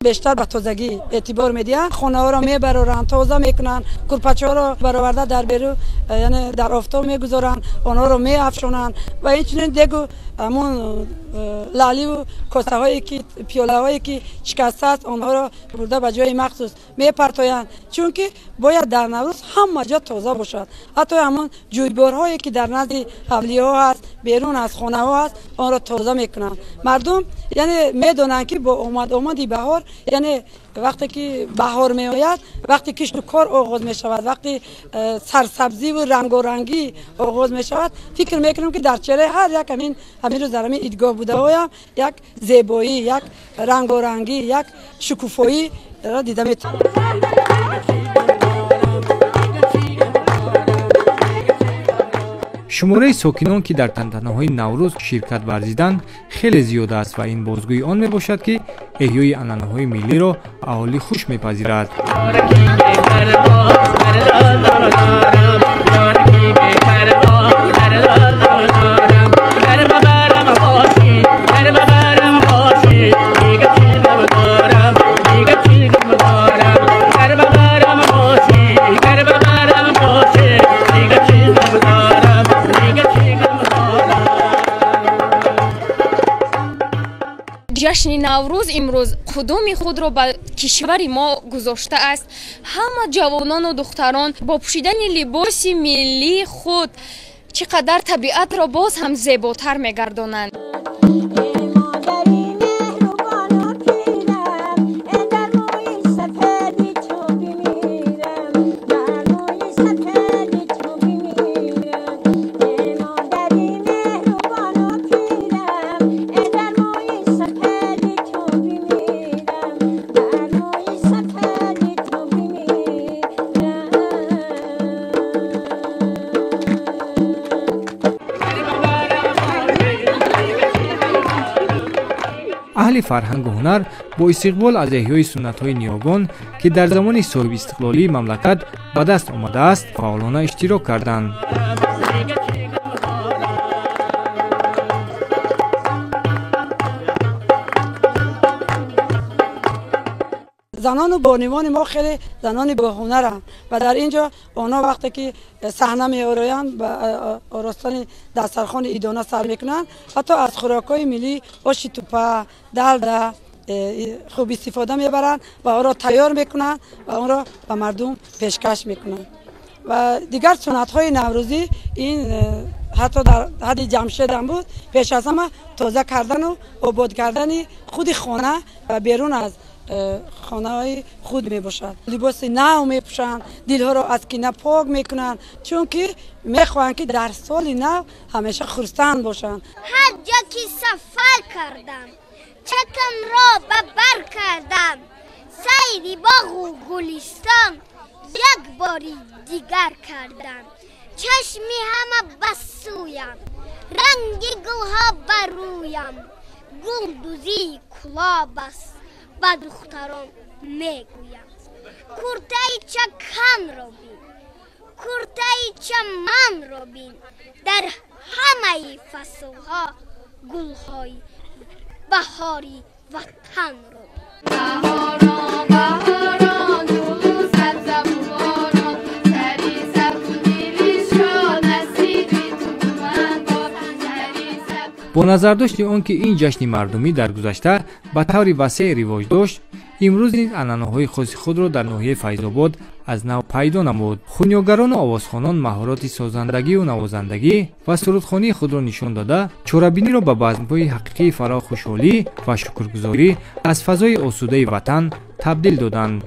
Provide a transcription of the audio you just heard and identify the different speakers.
Speaker 1: Бештар ба тозагӣ эътибор медиҳанд. Хонаҳоро мебароранд, тоза мекунанд, курпачаҳоро бароварда дар беру, яъне дар офтоб мегузоранд, онҳоро меафшонанд ва инчунин дегу ҳамон лаъливу косаҳое ки пиёлаҳое ки шикастааст, онҳоро бурда ба ҷои махсус мепартоянд, чунки бояд дар Наврӯз ҳама ҷо тоза бошад. Ҳатто ҳамон ҷӯйборҳое ки дар назди ҳавлиҳо ҳаст, берун аз хонаҳо ҳаст, онро тоза мекунанд. Мардум яъне медонанд ки бо омад-омади баҳор, яъне вақте ки баҳор меояд, вақте кишту кор оғоз мешавад, вақте сарсабзиву рангорангӣ оғоз мешавад, фикр мекунам ки дар чеҳраи ҳар як ҳамин рӯз дар ҳамин идгоҳ будаҳоям як зебоӣ, як рангорангӣ, як шукуфоӣ дида метавонам.
Speaker 2: Шумораи сокинон, ки дар тантанаҳои Наврӯз ширкат варзиданд, хеле зиёд аст ва ин бозгӯи он мебошад, ки эҳёи анъанаҳои миллиро аҳолӣ хуш мепазирад.
Speaker 3: Ҷашни Наврӯз имрӯз қудуми худро ба кишвари мо гузоштааст. Ҳама ҷавонону духтарон бо пӯшидани либоси миллии худ чӣ қадар табиатро боз ҳам зеботар мегардонанд.
Speaker 2: Аҳли фарҳангу ҳунар бо истиқбол аз эҳёи суннатҳои ниёгон, ки дар замони соҳибистиқлолии мамлакат ба даст омадааст, фаъолона иштирок карданд.
Speaker 1: Занону бонувони мо хеле занони боҳунаранд ва дар ин ҷо онҳо вақте ки саҳна меороянд, ба оростони дастархони идона сар мекунанд, ҳатто аз хӯрокҳои миллӣ оши тупа, далда хуб истифода мебаранд ва онро тайёр мекунанд ва онро ба мардум пешкаш мекунанд. Ва дигар суннатҳои наврӯзӣ ин ҳатто дар ҳадди Ҷамшедам буд, пеш аз ҳама тоза кардану обод кардани худи хона ва берун аз хонаҳои худ мебошад. Либоси нав мепӯшанд, дилҳоро аз кина пок мекунанд, чунки мехоҳанд ки дар соли нав ҳамеша хурсанд бошанд.
Speaker 4: Ҳар ҷо ки сафар кардам, чакамро ба бар кардам, сайри боғу гулистон як бори дигар кардам. Чашми ҳама ба сӯям, ранги гулҳо ба рӯям, гулдузии кулоб аст ба духтарон мегӯям. Куртаи чаканро бин, куртаи чаманро бин, дар ҳамаи фаслҳо гулҳои баҳори ватанро бин.
Speaker 2: Бо назардошти он ки ин ҷашни мардумӣ дар гузашта ба таври васеъ ривоҷ дошт, имрӯз низ анъанаҳои хоси худро дар ноҳияи Файзобод аз нав пайдо намуд. Хунёгарону овозхонон маҳорати созандагию навозандагӣ ва сурудхонии худро нишон дода, чорабиниро ба базмгоҳи ҳақиқии фароғ, хушҳолӣ ва шукргузорӣ аз фазои осудаи ватан табдил доданд.